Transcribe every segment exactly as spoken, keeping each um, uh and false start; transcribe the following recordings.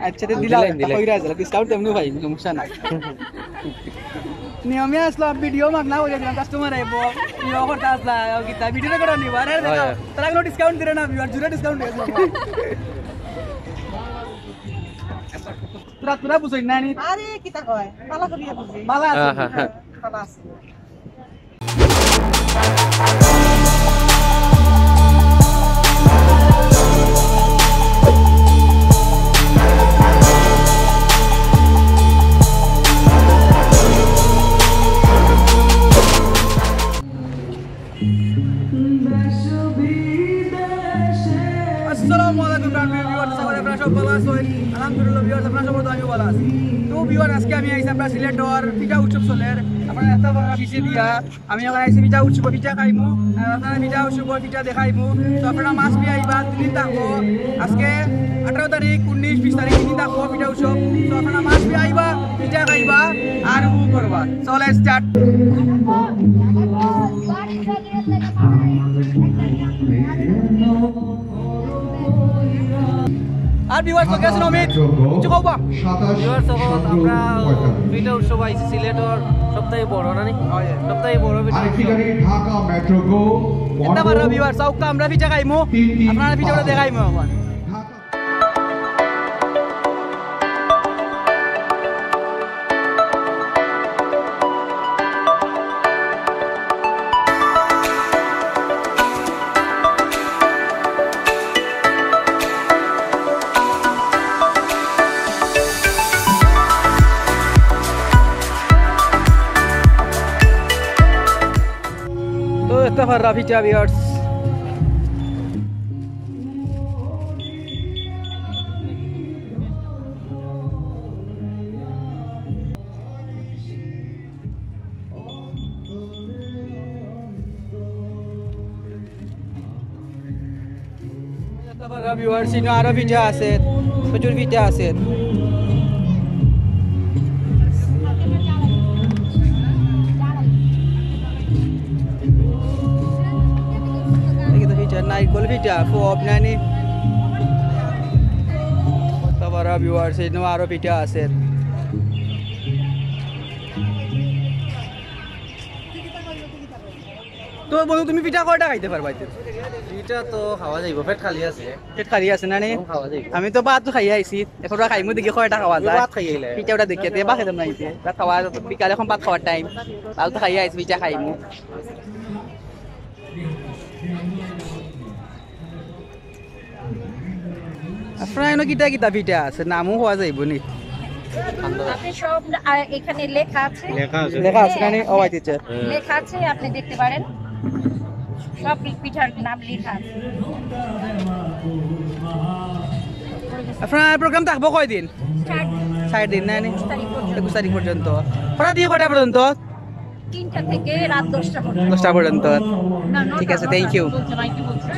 আচ্ছা, তে দিলা, দিলাইন, দিলাইন। কইরা আছে, ডিসকাউন্ট তেমনি পাই, সমস্যা নাই। নিয়মে আসলো, ভিডিও মাগ না, ওই কাস্টমার আইবো, ইয়ে করতে আসলা, ও কিতা, ভিডিও রেকর্ড নিবা, আরে হয়, হয়। তারা কোনো ডিসকাউন্ট দিলে না, ভিউয়ার, জুড়ে ডিসকাউন্ট দিয়েছে। তোরা, তোরা বুঝই না নি? আরে, কিতা কয়? ভালো করিয়া বুঝি। ভালো আছে, হ্যাঁ, হ্যাঁ, হ্যাঁ। ভালো আছে। আসসালামু আলাইকুম, প্রাণপ্রিয় ভিউয়ার্স, আশা করি আপনারা সব ভালো আছেন। আলহামদুলিল্লাহ ভিউয়ার্স, আপনারা সব তো আমিও ভালো আছি। তো ভিউয়ার, আজকে আমি আইছি আমরা সিলেটর পিঠা উৎসব চলের, আপনারা একটা বড় পিছে দিয়া আমি এখন আইছি পিঠা উৎসব পিঠা খাইমু, আর আপনারা পিঠা উৎসব পিঠা দেখাইমু। তো আপনারা মাছ পেয়ে আইবা, তিন দিন থাকবো। আজকে আঠারো তারিখ, উনিশ, বিশ তারিখ, তিন দিন থাকবো পিঠা উৎসব। তো আপনারা মাছ পেয়ে আইবা, পিঠা খাইবা, আর উপভোগ করবা। চলে স্টার্ট। আর ভিউয়ার্স, তো কেমন অমিত? কিছু কও বা? ভিউয়ার্স, তখন আমরা পিঠা উৎসব আইছি সিলেটর সবথেকে বড়, না নি? সবথেকে বড় পিঠা উৎসব। আরেকটি গাড়ি ঢাকা মেট্রো গো। এটা বারো ভিউয়ার্স, আউক্কা আমরা পিঠা খাইমু, আপনারা পিঠা দেখাইমু এখন। তো একটা ফাররা পিঠা ভিউয়ার্স। ভিউয়ার্স, ইনো আরো পিঠা আছে, প্রচুর পিঠা আছে। এই তো পিঠা, নাইকল পিঠা, খুব নানি। তারপরে ভিউয়ার্স, ইনো আরো পিঠা আছে। তো বন্ধু, তুমি পিঠা কয়টা খাইতে পারবা এতে? পিঠা তো খাওয়া যাইব, পেট খালি আছে। পেট খালি আছে না নি? খাওয়া যাইব। আমি তো ভাত খাইয়া আইছি, এখন ওরা খাইমু দেখি কয়টা খাওয়া যায়। ভাত খাইয়া আইলে। পিঠা ওটা দেখিয়া দিয়ে বা খেতাম না এতে। ভাত খাওয়া, বিকালে এখন ভাত খাওয়ার টাইম। ভাত তো খাইয়া আইছি, পিঠা খাইমু। আপনার এনো কিতা কিতা পিঠা আছে, নামও হওয়া যাইব নি? আপনি সব, আ, এখানে লেখা আছে। লেখা আছে। লেখা আছে, মানে, ও আচ্ছা, আচ্ছা। লেখা আছে, আপনি দেখতে পারেন। সব পি-, পিঠার নাম লেখা আছে। আপনার প্রোগ্রাম থাকবো কয়দিন? চার দিন। চার দিন, না নি? একুশ তারিখ পর্যন্ত। একুশ তারিখ পর্যন্ত। কটা দিয়ে কটা পর্যন্ত? তিনটা থেকে রাত দশটা পর্যন্ত। দশটা পর্যন্ত। না, নয়টা, ঠিক আছে, নয়টা, thank you। বলতে নাই, কি বলছে?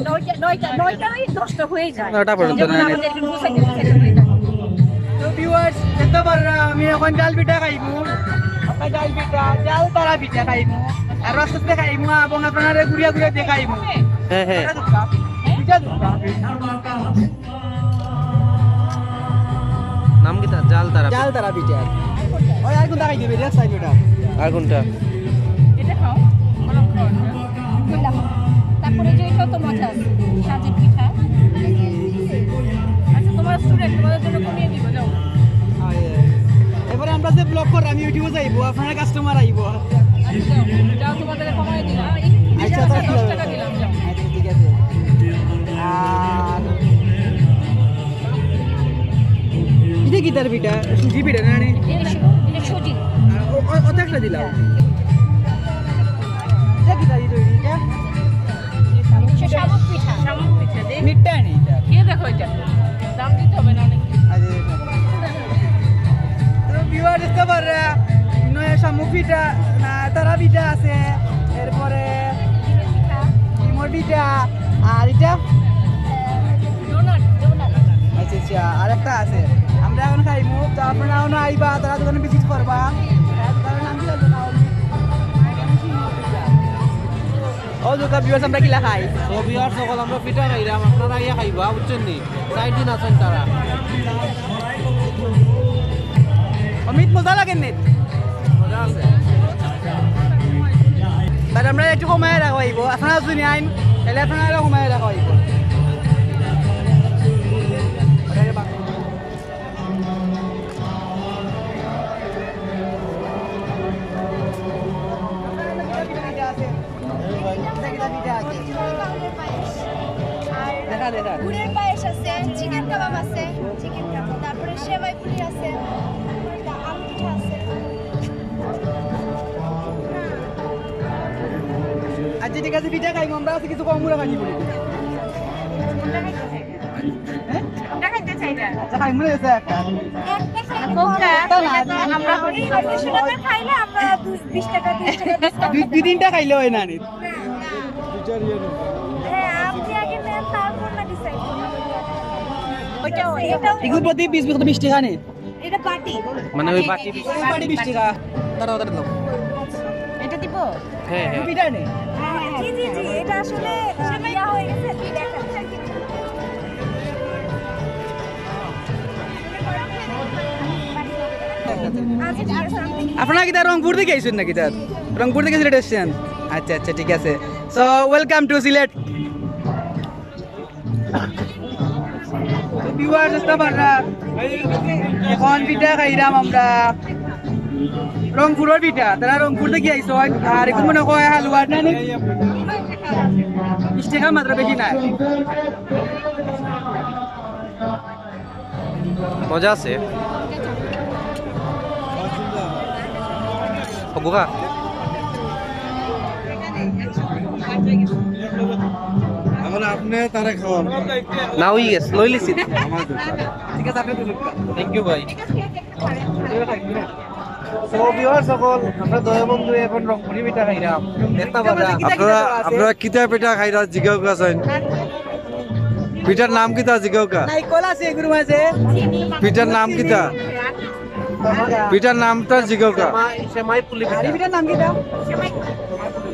নয়টা, নয়টা, নয়টায় দশটা হয়ে যায়। নয়টা পর্যন্ত, যেমন না, না। আমাদের একটু গুছাইতে গুছাইতে হয়ে যায়। তো ভিউয়ার্স, দেখতে পাররা, আমি এখন জাল পিঠা খাইমু। আমরা জাল পিঠা, জাল তারা পিঠা খাইমু। আর আস্তে আস্তে খাইমু এবং আপনারা ঘুরিয়া ঘুরিয়া দেখাইমু। হ্যাঁ, হ্যাঁ। পিঠা দুটা। পিঠা দুটা। নাম কিতা? জাল তারা। জাল তারা পিঠা। ওই আর কোনটা খাইতে হবে? লেফট সাইড ওটা। আর কোনটা? এটা খাও। কোনটা খাও? তারপরে যে এটাও তো মজা আছে, সাজের পিঠা। আচ্ছা, তোমার স্টুডেন্ট, তোমাদের জন্য কমিয়ে দিব, যাও। এবারে আমরা যে ব্লগ করি, আমি ইউটিউবে যাইবো, আপনার কাস্টমার আইবো। আচ্ছা, যাও, যাও, তোমাদের কমাই দিলাম। আচ্ছা, আচ্ছা, দশ টাকা দিলাম, যাও। আচ্ছা, ঠিক আছে। আর এটা কিতার পিঠা? সুজি পিঠা না রে? এটা সু-, এটা সুজি। আর ও, ও, ওটা একটা দিলাও। এটা কিতার পিঠা? এটা? এটা শামুক পিঠা। শামুক পিঠা, দে। মিঠা নি এটা? খেয়ে দেখো এটা। দাম দিতে হবে না অনেক। আরে। তো ভিউয়ার দেখতে পাররা, নয়া শামুক পিঠা, না, তারা পিঠা আছে, এরপরে ডিমের পিঠা। ডিমের পিঠা, আর এটা? Donut, donut. আচ্ছা, আচ্ছা, আর একটা আছে। আমরা এখন খাইমু, তো আপনারা এখন আইবা, তারা দোকানে ভিজিট করবা। হ্যাঁ, দোকানের নাম কি জানো না? ও, দুর্গা ভিউয়ার্স, আমরা কিলা খাই? তো ভিউয়ার্স সকল, আমরা পিঠা খাইলাম, আপনারা আইয়া খাইবা, বুঝছেন নি? চার দিন আছেন তারা। But আমরা একটু কমায় রাখা অইবো, আপনারা যদি আইন, তাহলে আপনারা আরো কমায় রাখা অইবো। দেখা, দেখা। গুড়ের পায়েস আছে, চিকেন কাবাব আছে, চিকেন কাবাব, তারপরে সেমাই পুরি আছে, তা আলু পিঠা আছে। আচ্ছা, ঠিক আছে, পিঠা খাইমু আমরা, আছে কিছু কম করে খাইনি বলি। হ্যাঁ? আমরা খাইতে চাই না। আচ্ছা, খাইমু রে, এসে একটা। একটা খাইলে কোনটা? আমরা এই কন্ডিশনারটা খাইলে আমরা দুই, বিশ টাকা, তিরিশ টাকা discount দুই, দুই তিনটা খাইলে হয় না নি? না, না। হ্যাঁ, আপনি আগে নেন, তারপর না decide করবেন। ওইটা, ওইটা। এগুলো প্রতি পিস কত? বিশ টাকা নি? এটা বাটি। মানে ওই বাটি, বাটি বিশ টাকা। তারা ওদের দাও। এটা দিব? হ্যাঁ, হ্যাঁ। পিঠা নেই? হ্যাঁ, হ্যাঁ। জি, জি, জি, এটা আসলে ইয়া হয়ে গেছে, পিঠা। আচ্ছা, ঠিক আছে, আমি আপনারা কিতা রংপুর থাকি আইছেন নাকি তার? রংপুর থাকি সিলেট আসছেন? আচ্ছা, আচ্ছা, ঠিক আছে। So, welcome to Sylhet. তো viewers, বুঝতে পাররা, এখন পিঠা খাইরাম আমরা, রংপুরের পিঠা, তারা রংপুর থাকি আইছইন। আর এখন মনে হয় হালুয়া না নি? বিশ টাকা মাত্র, বেশি না। মজা আছে। হগুকা। এখন আপনি তারে খাওয়ান। না, হয়ে গেছে, লই লিছি। আমার দরকার। ঠিক আছে, আপনি তুলুন। Thank you ভাই। So, viewers সকল, আমরা দয়া বন্ধু এখন রংপুরি পিঠা খাইরাম। দেখতে পাচ্ছেন? আপনারা, আপনারা কিতা পিঠা খাইরা জিগাউকা চাইন? পিঠার নাম কিতা জিগাউকা? নাইকল আছে এগুর মাঝে। পিঠার নাম কিতা? পিঠার নামটা জিগাউকা। সেমাই, সেমাই পুলি পিঠা। আরে পিঠার নাম কিতা?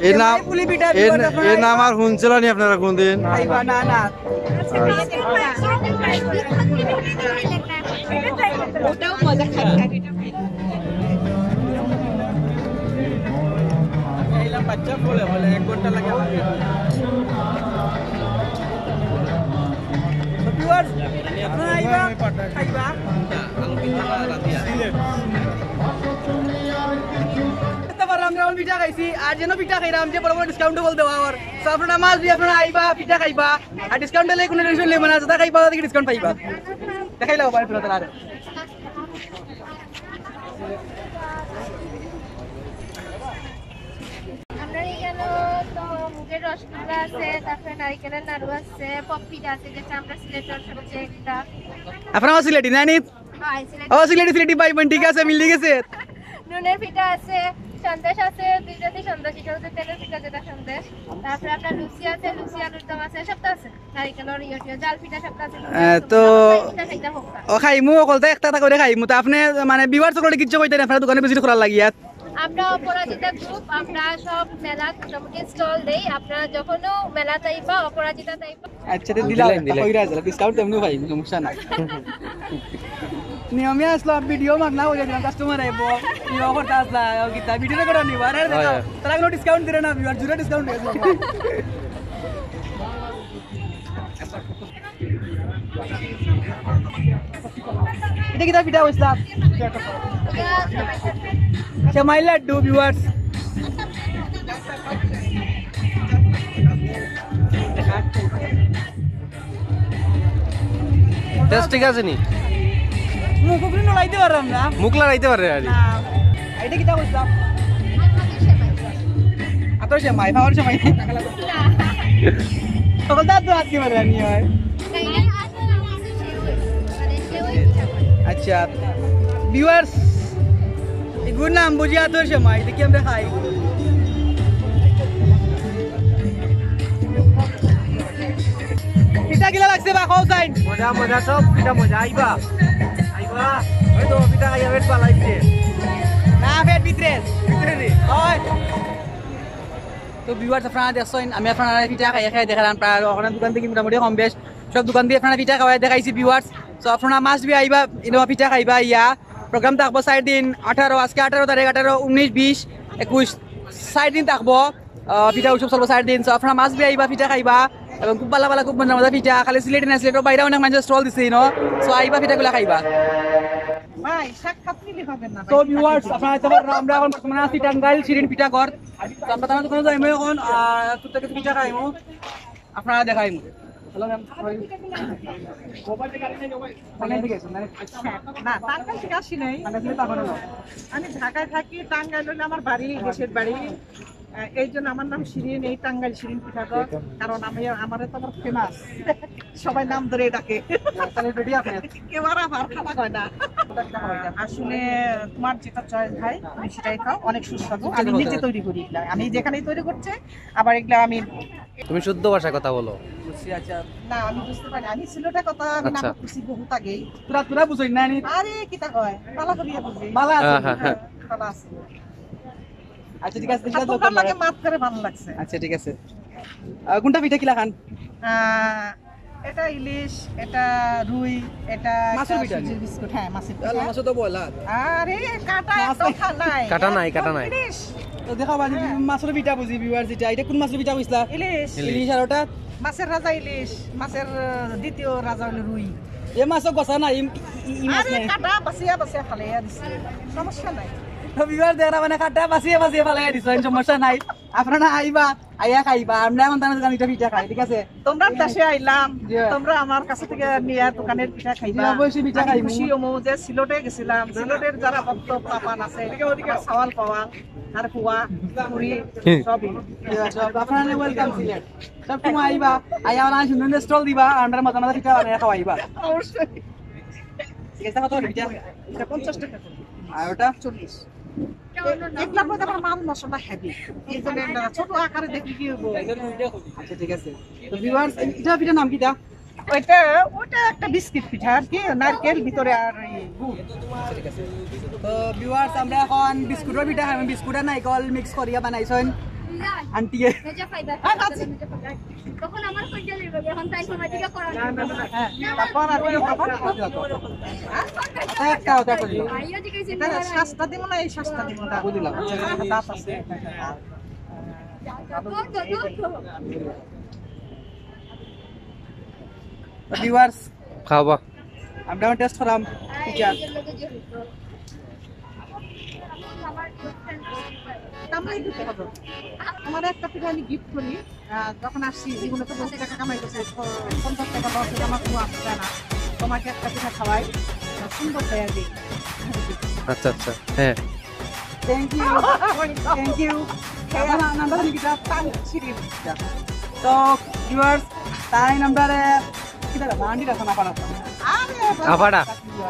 এই নাম, সেমাই পুলি পিঠা, এই, viewers, আপনারা এই নাম আর শুনছিলা নি আপনারা কোনদিন? খাইবা না, না। ওটাও মজা খাই। এইলা বাচ্চা বলে, বলে এক ঘন্টা লাগে। So viewers, আপনারা আইবা, খাইবা। সিলেট। তো আমরা পিঠা খাইছি, আর যেন পিঠা খাইরাম, যে বড় বড় discount বল দেওয়া ওর। So আপনারা মাছ দিয়ে আপনারা আইবা, পিঠা খাইবা, আর discount দিলে কোনো tension নেই না, যেটা খাইবা, ওটা থেকে discount পাইবা। দেখাইলাও ভাই, তোরা তারা। আমরা এখানে তো মুগের রসগোল্লা আছে, তারপরে নারিকেলের নাড়ু আছে, পপ পিঠা আছে, যেটা আমরা সিলেটের সবচেয়ে একটা। আপনারাও সিলেটি না নি? হ্যাঁ, সিলেটি। ও, সিলেটি, সিলেটি ভাই বোন, ঠিক আছে, মিলি গেছে। নুনের পিঠা আছে, সন্দেশ আছে, দুই জাতি সন্দেশ, এটা হচ্ছে তেলের পিঠা, যেটা সন্দেশ। তারপরে আপনার লুচি আছে, লুচি আলুর দম আছে, সব তো আছে। নারিকেলর ইয়ে টিয়ে, জাল পিঠা সব আছে। আহ, তো পিঠা খাইতে হোক না। ও খাইমু, অকলতা একটা একটা করে খাইমু। তো আপনি মানে viewers সকলরে কিচ্ছু কইতে না, আপনারা দোকানে visit করার লাগিয়া। আমরা অপরাজিতা group, আমরা সব মেলাত মোটামুটি stall দেই। আপনারা যখনও মেলাত আইবা, অপরাজিতাত আইবা। আচ্ছা, তো দিলাম, দিলাম, দিলাম। কইরা আছে, discount তেমনি পাই, সমস্যা নাই। নিয়মে আসলো, video মাগ না, ওই যে customer আইবো, ইয়ে করতে আসলা, ও কিতা, video record নিবা, আরে দেখো, হয়। তারা কোনো discount দিলে না, viewer জুড়ে discount দিয়েছে। এটা কিতা পিঠা কইছলা? সেমাই লাড্ডু, viewers। Taste ঠিক আছে নি? মুখ উপরে নড়াইতে পারলাম না। মুখ লড়াইতে পারে আর কি। না। এটা কিতা কইছলা? আতর সেমাই, পাওয়ার সেমাই। সকল তার তো আজকে পারে নি হয়। আচ্ছা, viewers, এগুর নাম বুঝি আতর সেমাই, দেখি আমরা খাই। পিঠা কিলা লাগছে বা, কও চাইন? মজা, মজা, সব পিঠা মজা। আইবা, আইবা। ওই তো পিঠা খাইয়া পেট পালাইছে। না, পেট ভিতরে। ভিতরে নি? হয়। তো viewers, আপনারা দেখছেন, আমি আপনারা পিঠা খাইয়া খাইয়া দেখালাম, প্রায় ওখানে দোকান থেকে মোটামুটি কম বেশ সব দোকান দিয়ে আপনারা পিঠা খাওয়াই দেখাইছি viewers। তো আপনারা must be আইবা, ইনো পিঠা খাইবা ইয়া। প্রোগ্রাম থাকবো চার দিন, আঠারো, আজকে আঠারো তারিখ, আঠারো, উনিশ, বিশ, একুশ, চার দিন থাকবো। আহ, পিঠা উৎসব চলবো চার দিন। So আপনারা must be আইবা, পিঠা খাইবা এবং খুব ভালা ভালা, খুব মজা মজা পিঠা। খালি সিলেটি না, সিলেটর বাইরে অনেক মানুষ স্টল দিছে, you know। So আইবা, পিঠাগুলা খাইবা। ভাই, সাক্ষাৎ নিলে হবে না ভাই, তো পিঠা ভিউয়ার্স, খাইতে আপনারা দেখতে পারবেন, আমরা এখন বর্তমানে আছি টাঙ্গাইল শিরিন পিঠাঘর। তো আমরা তার দোকানে যাইমু এখন, আর তুই কিছু পিঠা খাইমু, আপনারা দেখাইমু। হ্যালো ম্যাম, অখান থাকি আইছইন, না? না, টাঙ্গাইল থাকি আসি নাই। টাঙ্গাইল থাকি তো আইছইন না? আমি ঢাকায় থাকি, টাঙ্গাইল অইলো আমার বাড়ি, দেশের বাড়ি। আহ, এই জন্য আমার নাম শিরিন, এই টাঙ্গাইল শিরিন পিঠাঘর, কারণ আমি, আমারে তো আমার ফেমাস সবাই নাম ধরে ডাকে। তাহলে রেডি আপনি? কেউ আর আমার খাওয়া হয় না। আসলে তোমার যেটা চয়েস ভাই, তুমি সেটাই খাও, অনেক সুস্বাদু। আমি নিজে তৈরি করি এগুলা, আমি যেখানেই তৈরি করছি, আবার এগুলা আমি তুমি শুদ্ধ ভাষায় কথা বলো। বুঝছি, আচ্ছা। না, আমি বুঝতে পারি, আমি সিলেটের কথা আমি আচ্ছা। নাটক করছি বহুত আগেই। তোরা, তোরা বুঝই না নি? আরে, কিতা কয়? ভালা করিয়া বুঝি। ভালা আছে। হ্যাঁ, হ্যাঁ, হ্যাঁ। ভালা আছে। আচ্ছা, ঠিক আছে, ঠিক আছে, আপনার দরকার লাগে। মাত করে ভালো লাগছে। আচ্ছা, ঠিক আছে। আহ, কোনটা পিঠা কিলা খান? আহ, এটা ইলিশ, এটা রুই, এটা মাছের একটা পিঠা সুজির নি? বিস্কুট। হ্যাঁ, মাছের পিঠা। মাছ তো বলা। আরে, কাটা মাছ একদম নাই। কাটা নাই, কাটা নাই। একদম ফ্রেশ। তো দেখাও বাজি, হ্যাঁ। মাছের পিঠা বুঝি, ভিউয়ার্স, এটা, এটা কোন মাছের পিঠা বুঝলা? ইলিশ। ইলিশ। ইলিশ আর ওটা? মাছের রাজা ইলিশ, মাছের, আহ, দ্বিতীয় রাজা হলো রুই। এ মাছও গছা না, ই, ই, ই মাছ আরে, নাই। কাটা বাছিয়া বাছিয়া ফালাইয়া দিছি, সমস্যা নাই। তো ভিউয়ার্স, দেখরা মানে কাটা বাছিয়া বাছিয়া ফালাইয়া দিছি, সমস্যা নাই। আপনারা আইবা, আইয়া খাইবা, আমরা এখন তাহলে দোকানে পিঠা খাই, ঠিক আছে? তোমরা দেশে আইলাম, জি। তোমরা আমার কাছে থেকে নিয়ে দোকানের পিঠা খাইবা। জি, অবশ্যই পিঠা আমি খাইবো। খুশি হমু যে সিলেটে গেছিলাম, সিলেটের যারা ভক্ত পাপান আছে, আর সাওয়াল পাওয়া, আর কুয়া, পুরি, হুম। সবই। জি, সব আপনারা ওয়েলকাম সিলেট। সব সময় আইবা, আইয়া আমরা সুন্দর স্টল দিবা, আর আমরা মজা মজা পিঠা বানাইয়া খাওয়াইবা। অবশ্যই। ঠিক আছে, কত পিঠা? এটা পঞ্চাশ টাকা করে। আর ওটা? চল্লিশ। এগুলার মধ্যে আবার মাল মশলা হেভি, এই জন্য আমরা ছোট আকারে দেখি কি হইব। আচ্ছা, ঠিক আছে। তো ভিউয়ার্স, এটা পিঠার নাম কিটা? ওইটা, ওটা একটা বিস্কিট পিঠা আর কি, নারকেল ভিতরে আর এই গুড়। তো ভিউয়ার্স, আমরা এখন বিস্কুটের পিঠা খাই, বিস্কুট আর নারকেল মিক্স করিয়া বানাইছেন আন্টিয়ে। তখন আমার কইতে লাগবে, এখন তাই সময় থেকে করা না, না, না, না। হ্যাঁ, তারপর আর কি খাবার? আর একটা, ওটা করি। এটা শ্বাসটা দিব না, এই শ্বাসটা দিব না। বুঝলাম। দাঁত আছে। ভিউয়ার্স, খাওয়া। আমরা টেস্ট করাম। ঠিক আছে। আমরা একটু খাবো। আমার একটা পিঠা আমি গিফট করি। আহ, যখন আসছি, জীবনে তো বহুত টাকা কামাই করছি, প-, পঞ্চাশ টাকা লস হলে আমার কোনো আসবে না। তোমাকে একটা পিঠা খাওয়াই, আহ, সুন্দর খাই আর কি। আচ্ছা, আচ্ছা, হ্যাঁ। Thank you, thank you. আমার নামটা জানি কিতা? তানসিরিন। তো ভিউয়ার্স, তাই নামটা রে, কিতা রে, বান্ডি রাখো না পারা। আরে, আপাড়া।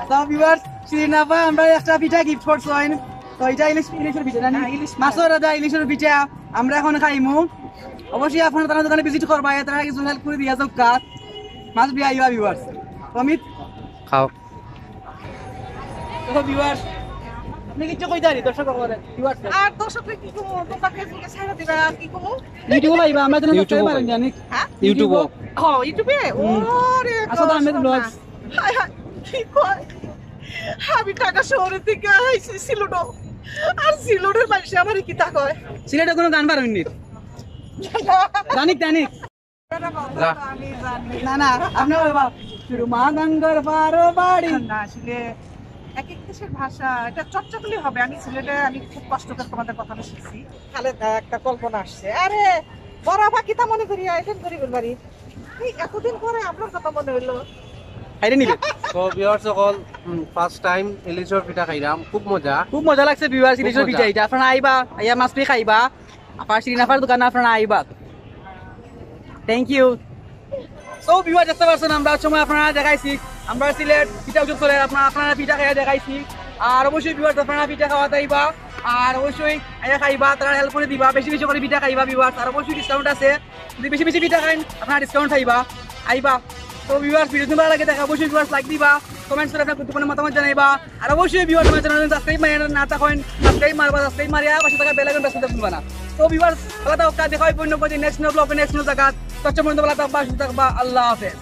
তো ভিউয়ার্স, শিরিন আপা আমরা একটা পিঠা গিফট করছইন। তো এটা ইলিশ, ইলিশের পিঠা জানি? হ্যাঁ, ইলিশ পিঠা। মাছর রাজা ইলিশের পিঠা। আমরা এখন খাইমু। অবশ্যই আপনারা তারা দোকানে ভিজিট করবা, তারা কিছু হেল্প করে দিয়া যাউক্কা। Must be আইবা ভিউয়ার্স। অমিত? খাও। তো ভিউয়ার্স, আপনি কিছু কইতা নি দর্শক অকলরে, ভিউয়ার্স? আর দর্শকরে কি কমু? তোমরা Facebook-এ ছাড়া দিবা, আর কি কমু? YouTube-ও আইবা, আমরা যেন YouTube-ও সাবস্ক্রাইব পাই। জানি। হ্যাঁ? YouTube-ও। ও, YouTube-এ? হুম। ওরে আসাদ আহমেদ বাবা। Vlogs। হায় হায়, কি কয়? আমি ঢাকা শহরে থেকে আইছি সিলেটো। আর সিলেটের মানুষে আমারে কিতা কয়? সিলেটে কোনো গান বার হয়নি। Jannik, Jannik. যা। আমি জানি। না, না, আপনার বাবা। সুরমা গঙ্গার পারো বাড়ি। না, আসলে এক এক দেশের ভাষা, এটা চর্চা করলে হবে। আমি সিলেটে, আমি খুব কষ্ট করে তোমাদের কথাটা শিখছি। খালেদা, একটা কল্পনা আসছে। আরে, বড় আপা কিতা মনে করি, আয়োজন করি বলবারি। এই এতদিন পরে আপনার কথা মনে হইলো। খাইরে নিবে। তো ভিউয়ার্স সকল, উম, ফার্স্ট টাইম ইলিশর পিঠা খাইলাম, খুব মজা। খুব মজা লাগছে ভিউয়ার্স, খুব ইলিশর মজা। পিঠা এটা। আপনারা আইবা, আইয়া মাছ পি খাইবা। আপার শিরিন আপার দোকানে আপনারা আইবা। Thank you. সো ভিউয়ার দেখতে পাচ্ছেন, আমরা সময় আপনারা দেখাইছি, আমরা সিলেট পিঠা উৎসব চলে, আপনারা, আপনারা পিঠা খাইয়া দেখাইছি। আর অবশ্যই ভিউয়ার আপনারা পিঠা খাওয়াতে আইবা, আর অবশ্যই আইয়া খাইবা, তারা হেল্প করে দিবা, বেশি বেশি করে পিঠা খাইবা ভিউয়ার। আর অবশ্যই ডিসকাউন্ট আছে, যদি বেশি বেশি পিঠা খাইন আপনারা ডিসকাউন্ট খাইবা, আইবা। তো ভিউয়ার ভিডিও যদি ভালো লাগে থাকে অবশ্যই ভিউয়ার লাইক দিবা, কমেন্টস করে আপনার গুরুত্বপূর্ণ মতামত জানাইবা। আর অবশ্যই ভিউয়ার আমার চ্যানেল সাবস্ক্রাইব মারিয়া না তা কইন, সাবস্ক্রাইব মারবা, সাবস্ক্রাইব মারিয়া পাশে থাকা বেল আইকন প্রেস করতে ভুলবা না। তো ভিউয়ার ভালো থাকবা, দেখা হবে অন্য কোনো নেক্সট ব্লগে, নেক্সট জায়গা। ততক্ষণ পর্যন্ত ভালো থাকবা, সুস্থ থাকবা, আল্লাহ হাফেজ।